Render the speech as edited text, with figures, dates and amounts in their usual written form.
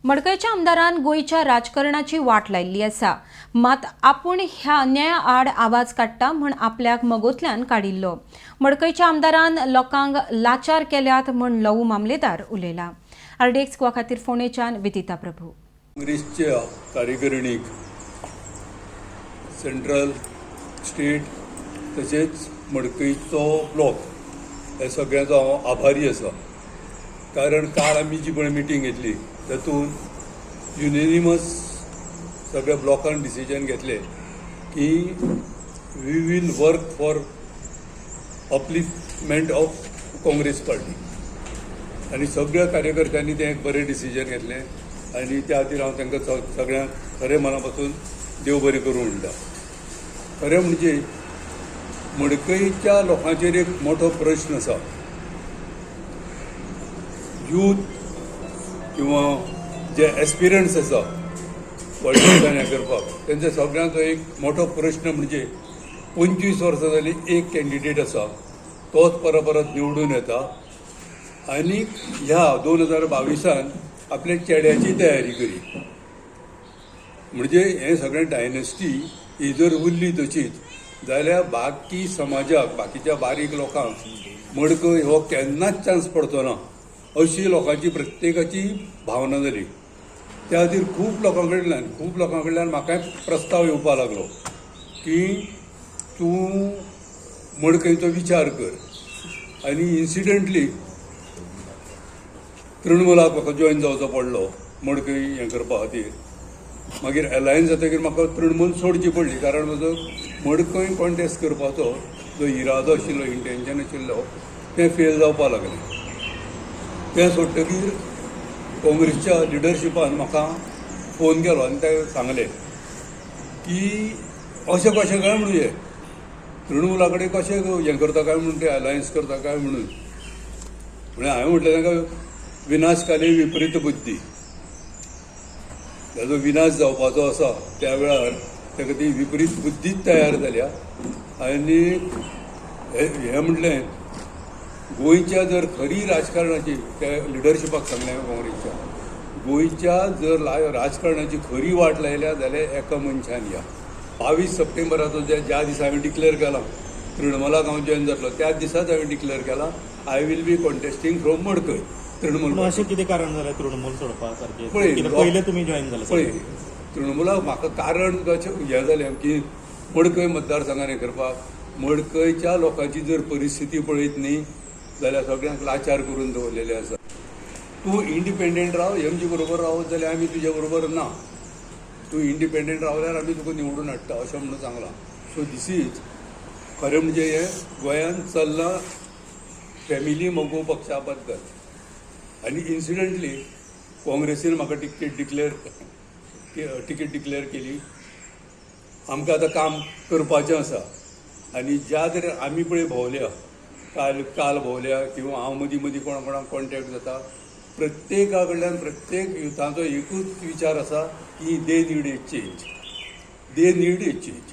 मडकयच्या आमदारान गोंयच्या राजकारणाची वाट लायिल्ली आसा. मात आपूण ह्या अन्याया आड आवाज काडटा म्हूण आपल्याक मगोंतल्यान काडिल्लो. मडकयच्या आमदारान लोकांक लाचार केल्यात म्हूण लवू मामलेदार उलयला. आरडीएक्स गोवा खातीर फोंडेच्यान विदिता प्रभू. काँग्रेसच्या कार्यकारिणीक, सेंट्रल, स्टेट तशेंच मडकयचो ब्लॉक ह्या सगळ्यांचो हांव आभारी आसा, कारण काल आमी जी पळय मिटींग घेतली तातूंत युनेनिमस सगळ्या ब्लॉकान डिसिजन घेतलें की we will work for upliftment of Congress party. आनी सगळ्या कार्यकर्त्यांनी तें एक बरें डिसिजन घेतलें आनी त्या खातीर हांव तांकां सगळ्यांक खरें मना पासून देव बरें करूं म्हणटा. खरें म्हणजे मडकयच्या लोकांचेर एक मोठो प्रश्न आसा. यूथ किंवा जे एस्पिरंट्स आसा पॉलिटिक्सान हें करपाक, तेंच्या सगळ्यांचो एक मोठो प्रश्न म्हणजे 25 वर्सां जालीं एक कॅन्डिडेट आसा, तोच परत परत निवडून येता आनी ह्या 2022न आपल्या चेड्याची तयारी करी. म्हणजे हें सगळें डायनेस्टी ही जर उरली तशीच जाल्यार बाकी समाजाक, बाकीच्या बारीक लोकांक मडकय हो केन्नाच चान्स पडचो ना अशी लोकांची प्रत्येकाची भावना जाली. त्या खातीर खूब लोकां कडल्यान म्हाकाय प्रस्ताव येवपाक लागलो की तूं मडकयचो विचार कर. आनी इन्सिडंटली तृणमूलाक म्हाका जॉयन जावचो पडलो मडकय हें करपा खातीर. मागीर एलायन्स जातकीर म्हाका तृणमूल सोडची पडली, कारण म्हजो मडकय कॉन्टेस्ट करपाचो जो इरादो आशिल्लो, इंटेन्शन आशिल्लो, तें फेल जावपाक लागलें. तें सोडटकीर काँग्रेसच्या लिडरशिपान म्हाका फोन केलो आनी ते सांगलें की अशें कशें काय म्हणून हें तृणमूला कडेन कशें हें करता काय म्हणून, ते अलायन्स करता काय म्हणून. म्हणल्यार हांवें म्हटलें तांकां, विनाश काले विपरीत बुद्धी. ताजो विनाश जावपाचो आसा त्या वेळार ताका ती विपरीत बुद्धीच तयार जाल्या. आनी हें म्हटलें, गोंयच्या जर खरी राजकारणाची, त्या लिडरशिपाक सांगलें हांवें काँग्रेसच्या, गोंयच्या जर राजकारणाची खरी वाट लायल्या जाल्यार एका मनशान या 22 सप्टेंबराचो ज्या दिसा हांवें डिक्लेअर केला तृणमुलाक हांव जॉयन जातलो, त्याच दिसाच हांवें डिक्लेअर केला, I will be contesting from Madkai, Trinamool. पूण अशें कितें कारण जालें तृणमूल सोडपा सारकें? पळय, कित्याक पयलें तुमी जॉयन जाले. पळय, तृणमुलाक म्हाका कारण अशें हें जालें की मडकय मतदारसंघान हें करपाक, मडकयच्या लोकांची जर परिस्थिती पळयत न्ही जाल्यार सगळ्यांक लाचार करून दवरलेले आसा. तूं इंडिपेंडंट राव, एमजी बरोबर रावत जाल्यार आमी तुजे बरोबर ना, तूं इंडिपेंडंट रावल्यार आमी तुका निवडून हाडटा अशें म्हणून सांगलां. सो these is खरें म्हणजे हें गोंयांत चल्लां फॅमिली मगो पक्षा बद्दल. आनी इन्सिडंटली काँग्रेसीन म्हाका तिकीट डिक्लेअर केली. आमकां आतां काम करपाचें आसा. आनी ज्या तरेन आमी पळय भोंवल्या, काल काल भोंवल्या किंवा हांव मदीं मदीं कोणा कोणाक कॉन्टेक्ट जाता, प्रत्येका कडल्यान प्रत्येक युथाचो एकूच विचार आसा की they need a change, they need a change.